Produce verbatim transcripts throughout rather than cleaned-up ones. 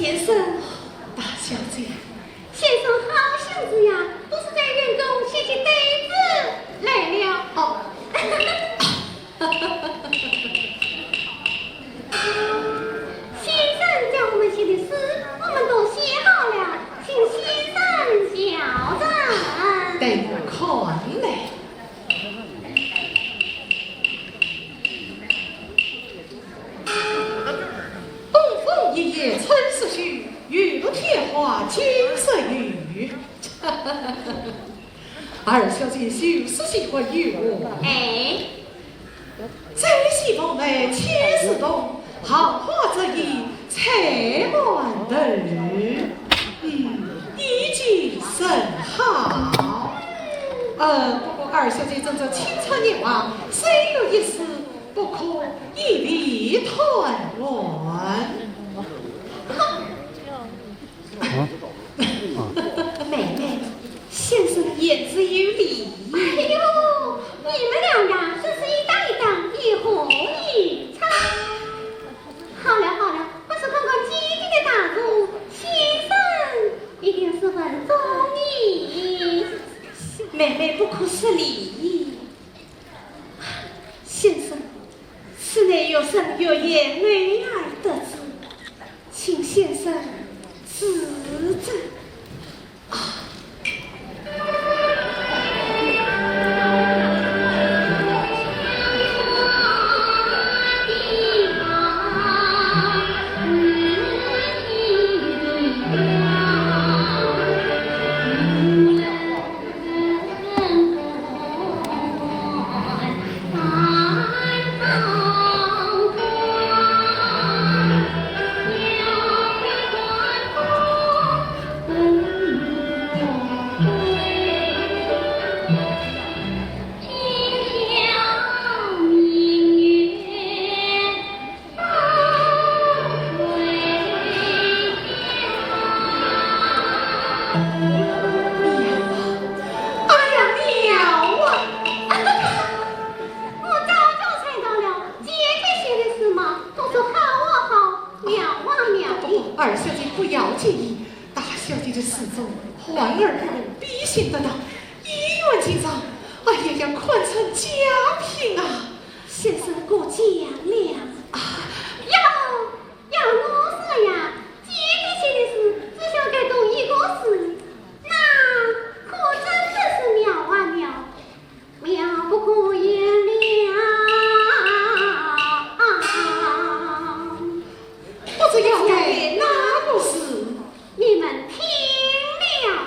先生。大小姐。先生好兴致呀，不是在运功，写起对子来了。哦。先生叫我们写的诗，我们都写好了，请先生校正。待我看来。东风一叶春似锦，雨露天花金时雨。二小姐就是喜欢游泳。哎。朝夕蓬莱千树洞，荷花着影彩满头。嗯，一景甚好。呃，不过二小姐正值青春年华，虽有一事，不可一味贪玩。哼。妹妹，先生言之有理。哎呦，你们两个真是一搭一档，一和一唱。好了好了，不是看看姐姐的大度，先生一定是很中意。妹妹不可失礼。先生，此乃学生月夜偶尔得之，请先生指正。啊。哎呀，妙啊！我早就猜到了，姐姐写的诗嘛，都是好啊好，妙啊妙的。不，不，二小姐不要介意，大小姐的诗作，玩而不露，比兴得达，一语惊人，哎呀呀，堪称佳品啊！先生过奖了。啊。哟， 要我说呀，姐姐写的诗，只晓得读一个字，那可真的是妙啊妙，妙不可言了。不知要得哪个字？你们听了。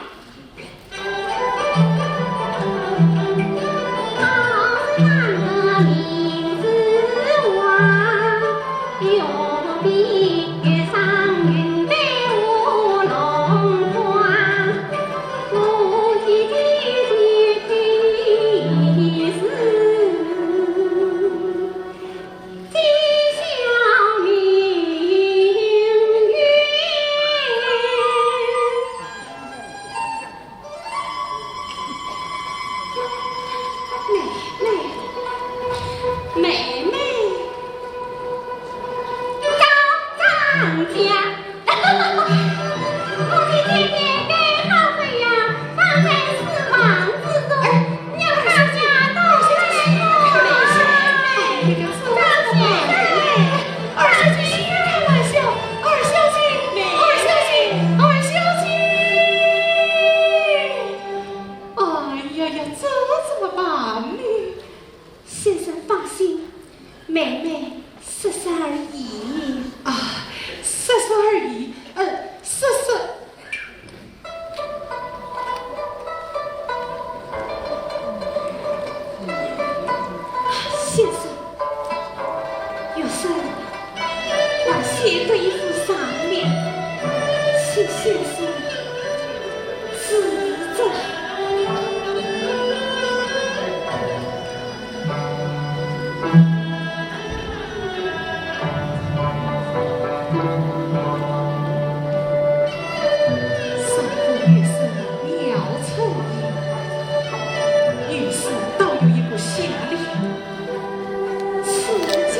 妹妹，妹妹，高涨价。我的姐姐该好分呀，放在书房之中，让大家都来看。高涨价。二小姐，开玩笑，二小姐，二小姐，二小姐。 哎呀呀，这怎么办呢？先生放心，妹妹说说而已。啊，说说而已，呃，说说。先生， 学生，我写得一幅上联，请先生指正。上联是妙称意，于是倒有一个下联。 此间。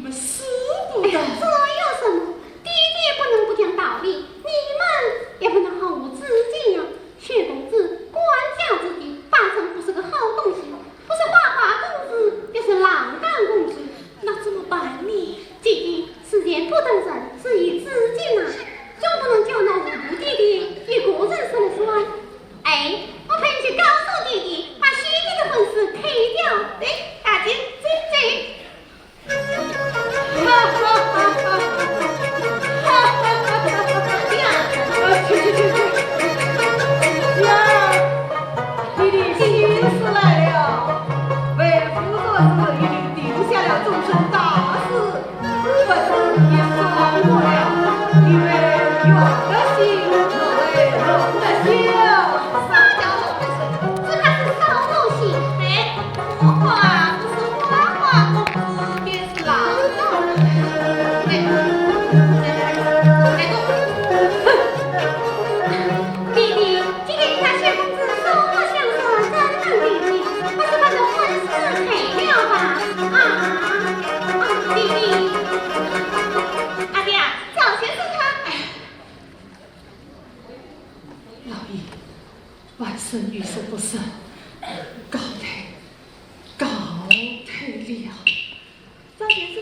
我们使不得。哎呀，这有什么？爹爹不能不讲道理，你们也不能和我指責呀。薛公子官家子弟，八成不是个好东西，不是花花公子，就是烂秆公子，那怎么办呢？姐姐，世间不等人，只有自己呐，总不能叫那无辜爹爹一个人说了算。哎，我陪你去告诉爹爹，把薛琰的婚事推掉。哎，大姐，走走。 呀，去去去去！呀，你的心事来了，为父做事已经定下了终身大事，不是你说过了，你们愿得新，我为愿得旧。啥叫愿得新？这还是少东西。哎， 不花花公子便是老道人。哎，哎，哎，哼！弟弟，今天你看薛公子手握香扇，真正地气，还是把这婚事退了吧？啊，啊，弟弟。阿爹，赵先生他，哎。老爷，晚生遇事不慎，告退。 告退了。赵先生。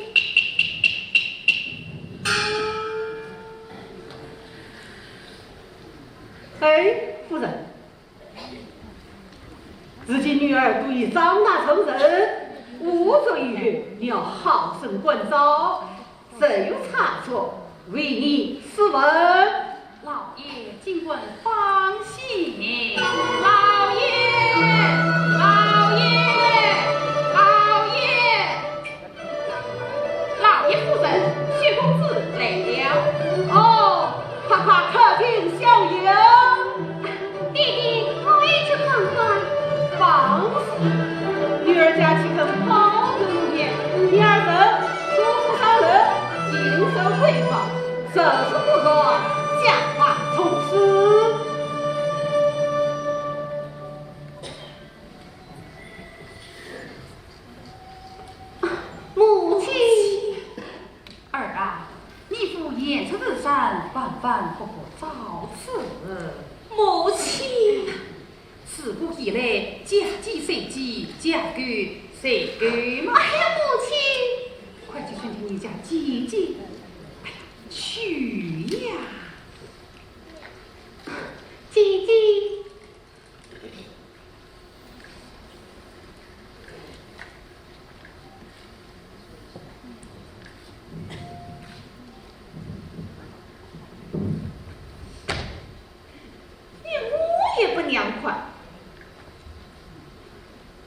哎，夫人，如今女儿都已长大成人，五岁以后，你要好生关照， 谁有差错，唯你是问。老爷尽管放心。老爷，老爷，老爷，老爷夫人，薛公子来了。哦，快快客厅相迎。 爹爹，我也去看看。放肆！女儿家岂肯抛头露面？你二人速速上楼，行事跪拜，若是不然，家法从师。母亲。 儿啊，你父远出治山，万万不可造次。母亲。自古以来，家鸡随鸡，家狗随狗嘛。哎呀，母亲。快去寻寻你家姐姐。哎呀，去呀。姐姐。 连我也不凉快。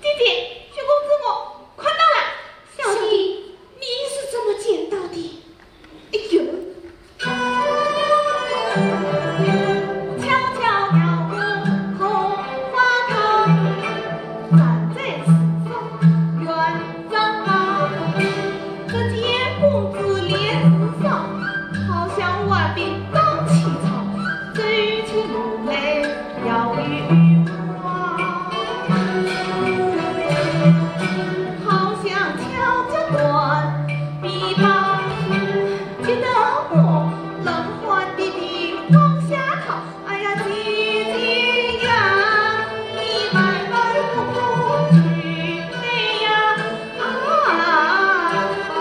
姐姐，薛公子我看到了。小弟，你是怎么见到的？哎呦！ 急得我冷汗滴滴往下淌。哎呀，姐姐呀，你慢慢不哭去，哎呀，啊，啊，啊。